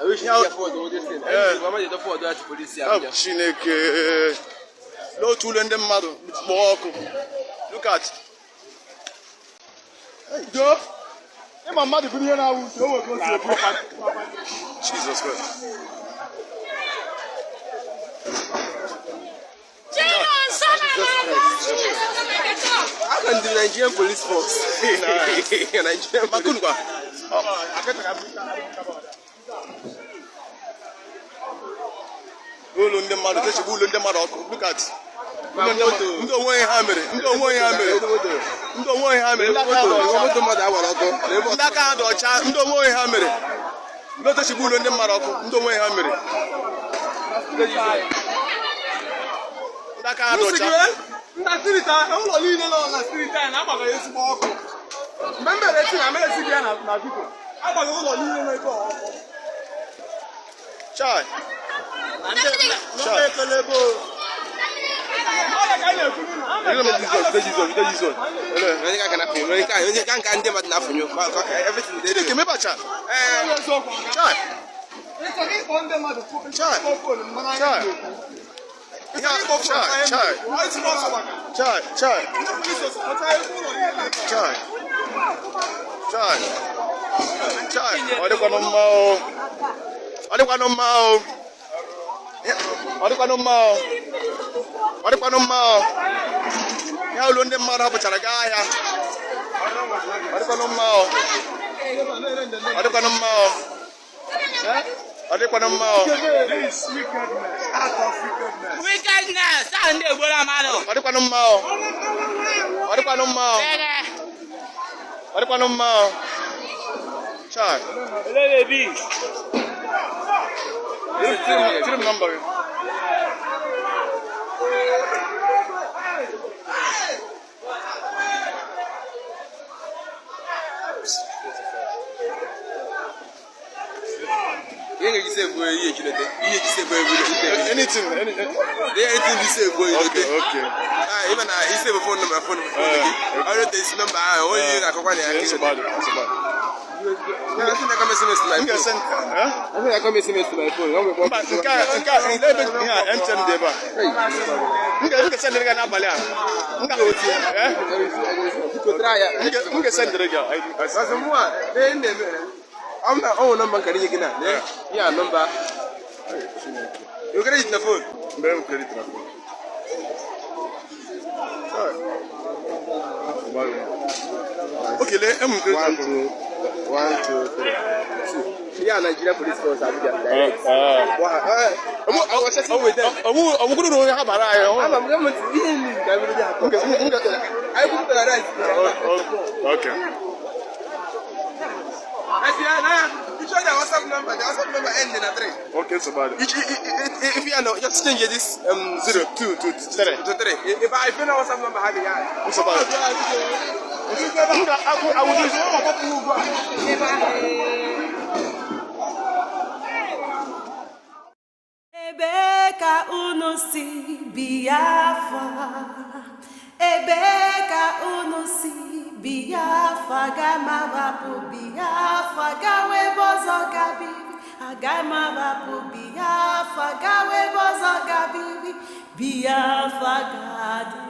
I wish you could afford all this thing. Mama, you don't afford that police Oh, here. Chineke, n'otu ụlọ ndị mmadụ kpọọ ọkụ. Look at. Do ịma mmadụ bụrụ ihe na-awụ uche o nwere ka o si ebu. Jesus Christ. How can the Nigerian police force? Nigerian police. Makunu kwa. Ụlọ ndị mmadụ kechigbu ụlọ ndị mmadụ ọkụ. Look at. Ma moto. Ndị onwe onye ha mere. Ndị onwe onye ha mere. Ndị onwe onye ha mere. Ndị aka ha dị ọcha. Moto mmadụ agbara ọkụ. Ndị aka ha dị ọcha. Ndị onwe onye ha mere. Ndị otechigbu ụlọ ndị mmadụ ọkụ. Ndị onwe ha mere. Ndị aka ha dị ọcha. Ndị street ahụ, ụlọ niile nọ na street anyị na-agbaghị ezigbo ọkụ. Mgbe m mere eti na mere esi bịa na biko agbaghị ụlọ niile nọ ebe a ọkụ. Chai. Ndị ekele ebe o. Ọ ka anyị na-ekwu n'ụlọ. Jesus, Jesus. Ele. Onye ka na-afụ, onye ka nka ndị mmadụ na-afụnye. Everything dey Chineke mebacha. Eh, Eziokwu. Chai. Ị chọrọ ịkpọ ndị mmadụ Chai. ịkpọ phone mana anyị Chai. na-ekwu. Chai. Chai. Ọ ezigbo ọsọ gbaka. Chai. Chai. Ndị polisi ọsọ ebe ụlọ niile. Chai. Chai. Chai. Ọ dịkwanụ mma o. Ọ dịkwanụ mma o. Ọ dịkwanụ mma o. Ọ dịkwanụ mma o. Ya ụlọ ndị mmadụ hapụchara gaa ahịa. Ọ dịkwanụ mma o. Ọ dịkwanụ mma o. Ọ dịkwanụ mma o. This wickedness, out of wickedness. Wickedness! Ah, ndị egboro mmadụ. Ọ dịkwanụ mma o. Ọ dịkwanụ mma o. Ọ dịkwanụ mma o. Chai. Tiri m nọmba gị. Ihe ga-eji save ihe ejilete. Ihe eji save ewu ilote. Anything. Any, Ihe anything you save ilote. Okay, okay. Ah, even na i save phone number phone phone gị. Ọ rote isi nọmba ahụ, onye ga-akọkwa na ya. Nsogbu adị, nsogbu adị. I think I come SMS to my M phone. ga-esen, eh? I think I come SMS to my phone. Mba, nke a, nke ebe ihe a, MTN dị ebe a. M ga-esendịrị gị n'abalị a. M ga, eh? M ga-esendịrị gị. Ọsọ mụ a, ee na-eme. Ọ na ọ nwere nọmba nkara inye gị na. Ya nọmba. You credit na phone. Mgbe m credit na phone. Okay, lee, m credit na One, phone. two, one, two, three, two. Ya Nigeria Police Force Abuja direct. Ọ bụgoro na onye ha bara anyị. Ama m gọọmenti ihe niile ka mmiri dị atọ. Anyị kwupụtara rice. Okay. You show the WhatsApp number. The WhatsApp number end in a 3. Okay, nsogbu adị. If you are not, just change this 0 2 2 3. to 3. If you know WhatsApp number, have it. Yeah. Nsogbu adị. M ga-akwụ awụdị. Ebee ka unu si Biafra? Ebee ka unu si Biafra? Aga m ahapụ Biafra gawa ebe ọzọ gabiri. Aga m ahapụ Biafra gawa ebe ọzọ gabiri. Biafra ga-adị.